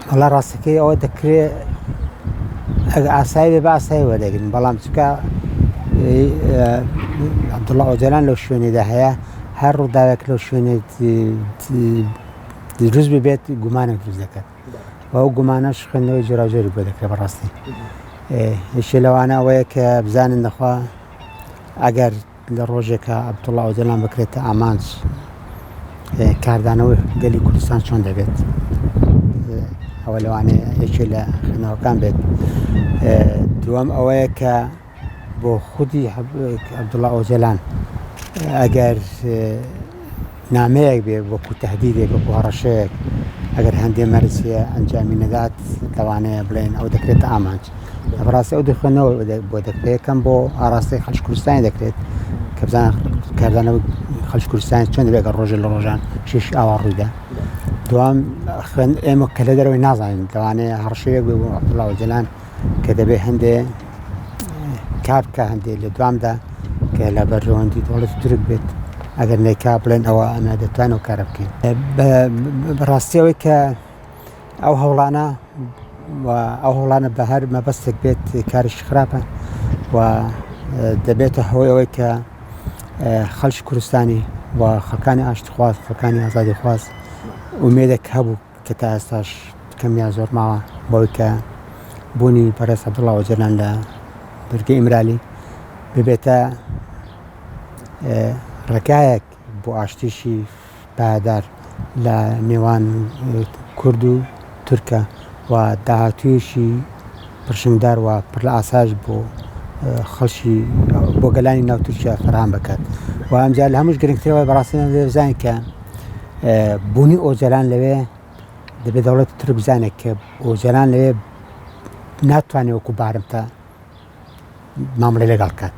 وەڵا ڕاستەکەی ئەوە دەکرێ ئەگە ئاسایی بێ بە ئاسایی وەردەگرن بەڵام چکە عەبدوڵڵا ئۆجالان لەو شوێنێدا هەیە هەر ڕووداوێک لەو شوێنێ دروست ببێت گومانێک دروست دەکات و ئەو گومانەش خوێندنەوەی جۆراوجۆری بۆ دەکرێت بەڕاستی یەکێ لەوانە ئەوەیە کە بزانن دەخوا ئەگەر لە ڕۆژێکا عەبدوڵا ئۆجەلان بکرێتە ئامانج کاردانەوەی گەلی کوردستان چۆن دەبێت ئەوە لەوانەیە یەکێ لە خوێندنەوەکان بێت دووەم ئەوەیە کە بۆ خودی عەبدوڵا ئۆجەلان ئەگەر نامەیەک بێ وەکو تهدیدێک وەکو هەڕەشەیەک ئەگەر هەندێ مەرج هەیە ئەنجامی نەدات لەوانەیە بڵێن ئەو دەکرێتە ئامانج بەڕاستی ئەو دەخوێنەوە بۆ دەکرێت یەکەم بۆ ئاراستەی خەڵکی کوردستانی دەکرێت کە بزانن کاردانەوەی خەڵکی کوردستانی چۆن دەبێت گەر ڕۆژێ لە ڕۆژان شێش ئاوا ڕوویدا دوام خوێن ئێمە کە لە دەرەوەی نازانین لەوانەیە هەڕەشەیەک بێ بۆ عەبدوڵا ئۆجەلان کە دەبێت هەندێ کار بکە هەندێ لە دوامدا کە لە بەرژەوەندی دەوڵەتی تورک بێت ئەگەر نەیکا بڵێن ئەوە ئەمە دەتوانین ئەو کارە بکەین بەڕاستیەوەی کە ئەو هەوڵانە و ئەو هەوڵانە بە هەر مەبەستێک بێت کارێکی خراپە و دەبێتە هۆی ئەوەی کە خەڵکی کوردستانی و خەڵکانی ئاشتیخواز خەڵکانی ئازادیخواز ئومێدێک هەبوو کە تا ئێستاش کەم یا زۆر ماوە بەوەی کە بوونی بەڕێز عەبدوڵا ئۆجەلان لە دورگەی ئیمرالی ببێتە ڕێگایەک بۆ ئاشتیشی پایەدار لە نێوان کورد و تورکە و داهاتوویەکی پرشنگدار و پڕ لە ئاسایش بۆ خەڵکی بۆ گەلانی ناو تورکیا فەراهەم بکات و ئەمجار لە هەمووش گرنگترەوە بەڕاستی بزانین کە بوونی ئۆجەلان لەوێ دەبێت دەوڵەتی تورک بزانێت کە ئۆجەلان لەوێ ناتوانێت وەکو بارمتە مامەڵەی لەگەڵ کات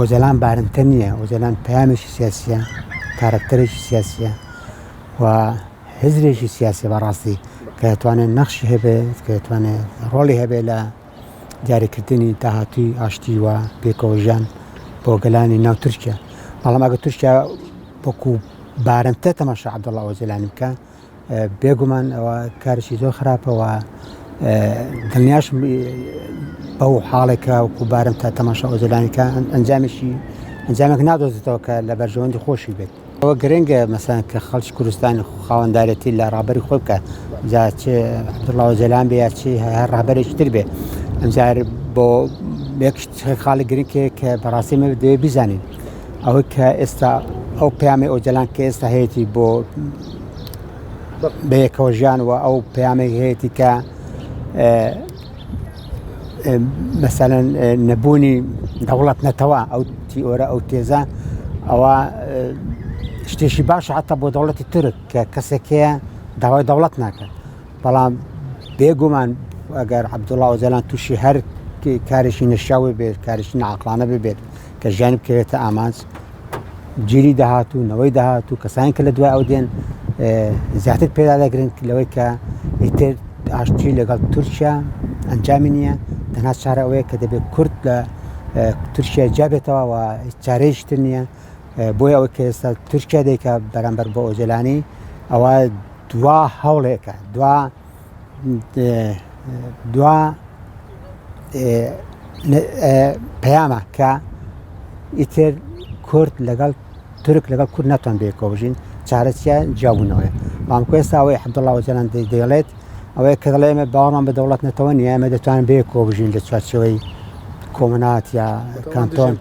ئۆجەلان بارمتە نییە ئۆجەلان پەیامێکی سیاسیە کارەکتەرێکی سیاسیە و هزرێکی سیاسی بەڕاستی کە دەتوانێت نەخشی هەبێت کە دەتوانێت ڕۆڵی هەبێت لە دیاریکردنی داهاتووی ئاشتی و پێکەوە ژیان بۆ گەلانی ناو تورکیا بەڵام ئەگە تورکیا وەکو بارمتە تەماشا عەبدوڵڵا ئۆجەلانی بکە بێگومان ئەوە کارێکی زۆر خراپەوە دڵنیاش بەو حاڵێکە وەکو بارمتە تەماشا ئۆجەلانی کە ئەنجامێکی ئەنجامێک نادۆزێتەوە کە لە بەرژەوەندی خۆشی بێت ئەوە گرنگە مەسەن کە خەڵکی کوردستان خاوەندارێتی لە ڕابەری خۆی بکات جا چ عەبدوڵڵا ئۆجەلان بێ یا چ هەر ڕابەرێکی تر بێ ئەمجار بۆ یەک خاڵی گرنگ کە بەڕاستی مە دەوێت بیزانین ئەوەی کە ئێستا ئەو پەیامی ئۆجەلان کە ئێستا هەیەی بۆ بەیەکەوە ژیان و ئەو پەیامێک هەیەی کە مەسەلەن نەبوونی دەوڵەت نەتەوە ئەو تیۆرە ئەو تێزە ئەوە شتێکی باشە حتا بۆ دەوڵەتی تورک کە کەسێک هەیە داوای دەوڵەت ناکات بەڵام بێگومان ئەگەر عەبدوڵا ئۆجالان تووشی هەر کارێکی نەشیاوی بێت کارێکی ناعقلانە ببێت کە ژیانی بکەوێتە ئامانج جیلی داهاتوو نەوەی داهاتوو کەسانی کە لە دوای ئەو دێن زیاتر پێدا دەگرن لەوەی کە ئیتر ئاشتی لەگەڵ تورکیا ئەنجامی نییە تەنها چارە ئەوەیە کە دەبێت کورد لە تورکیا جیابێتەوە و چارەیەکی تر نییە بۆیە ئەوەی کە ئێستا تورکیا دەیکا بەرامبەر بۆ ئۆجەلانی ئەوە دوا هەوڵێکە دوا دوا پەیامە کە ئیتر کورد لەگەڵ تورک لەگەڵ کورد ناتوان بەیەکەوە بژین چارە چیە جیابوونەوەیە بەڵام کۆ ئێستا ئەوەی عەبدوڵڵا ئۆجالان دەیڵێت ئەوەیە کە دەڵێ ئێمە باوەڕمان بە دەوڵەت نەتەوە نییە ئێمە دەتوانین بەیەکەوە بژین لە چوارچێوەی کۆمەنات یا کانتۆن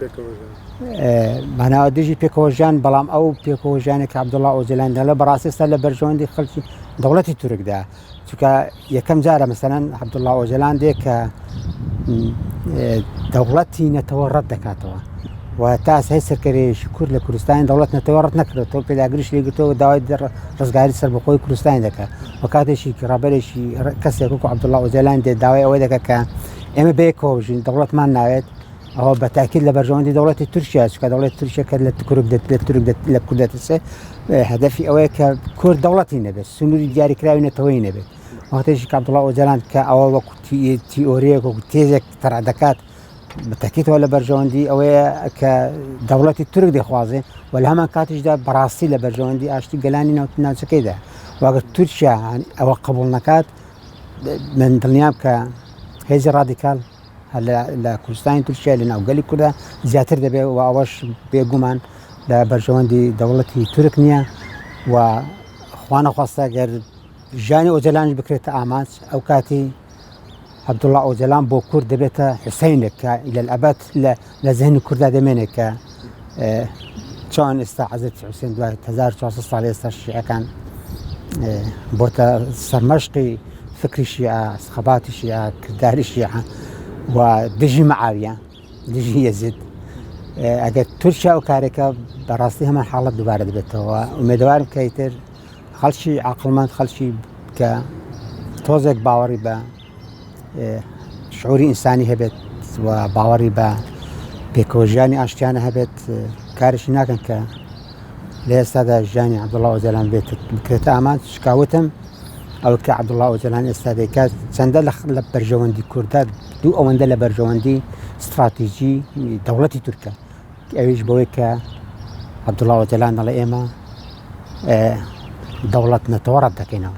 ماناوە دژی پێکەوە ژیان بەڵام ئەو پێکەوە ژیانێک کە عەبدوڵڵا ئۆجالان دەڵێ بەڕاستی ئێستا لە بەرژەوەندی خەڵکی دەوڵەتی تورکدا چونکە یەکەم جارە مەسەلەن عەبدوڵڵا ئۆجەلان دێ کە دەوڵەتی نەتەوە ڕەت دەکاتەوە و تا هەی سەرکەرەیەکی کورد لە کوردستان دەوڵەت نەتەوە ڕەت نەکردەوە پێداگریش لێگرتەوە داوای ڕزگاری سەربەخۆی کوردستان دەکات و کاتێکی ڕابەرێکی کەسێک وەکو عەبدوڵڵا ئۆجەلان دێت داوای ئەوە دەکات کە ئێمە بەیەکەوە بژین دەوڵەتمان ناوێت ئەوە بە تاکید لە بەرژەوەندی دەوڵەتی تورکیا چکە دەوڵەت تورکیا کە لە تورک لە تورک لە کورد دەترسێ هەدەفی ئەوەیە کە کورد دەوڵەتی نەبێت سنووری دیاریکراوی نەتەوەی نەبێت وەختێکی کە عەبدوڵڵا ئۆجالان کە ئەوە وەکو تیئۆریەک وەکو تێزێک تەرح دەکات. بەتەکیتەوە لە بەرژەوەندی ئەوەیە کە دەوڵەتی تورک دەخوازێ و لە هەمان کاتیشدا بەڕاستی لە بەرژەوەندی ئاشتی گەلانی ناوچەکەیدا واگەر تورکیا ئەوە قبول نەکات من دڵنیام کە هێزی ڕادیکال لە کوردستانی تورکیا لە ناوگەلی کووردا زیاتر دەبێت و ئەوەش بێگومان لە بەرژەوەندی دەوڵەتی تورک نییە و خوانەخواستە گەر ژیانی ئۆجەلانیش بکرێتە ئامانج ئەو کاتی عەبدوڵا ئۆجەلان بۆ کورد دەبێتە حوسینێک کە لەلئەبەد لە زهنی کووردا دەمێنێت کە چۆن ئێستا حەزرەتی حوسێن دوای 1400 ساڵ ئێستا شیعەکان بۆتە سەرمەشقی فکری شیعە خەباتی شیعە کرداری شیعە و دژی معاویە دژی یەزید ئەگەر تورکیا و کارێکە بەڕاستی هەمان حاڵەت دووبارە دەبێتەوە ئومێدەوارم کە ئیتر خەڵکی عەقڵمەند خەڵکی کە تۆزێک باوەڕی بە شعوری ئینسانی هەبێت و باوەڕی بە پێکەوەژیانی ئاشتیانە هەبێت کارشی ناکەن کە لە ئێستادا ژیانی عەبدوڵا ئۆجالان بێت بکرێتە ئامانج شکاوتم ئەو کە عەبدوڵا ئۆجالان ئێستا دەیکات چەندە لە بەرژەوەندی کوردە دوو ئەوەندە لە بەرژەوەندی استراتیژی دەوڵەتی تورکە ئەویش بەوەی کە عەبدوڵا ئۆجالان دەڵێ ئێمە دەوڵەت نەتەوە ڕەت دەکەینەوە.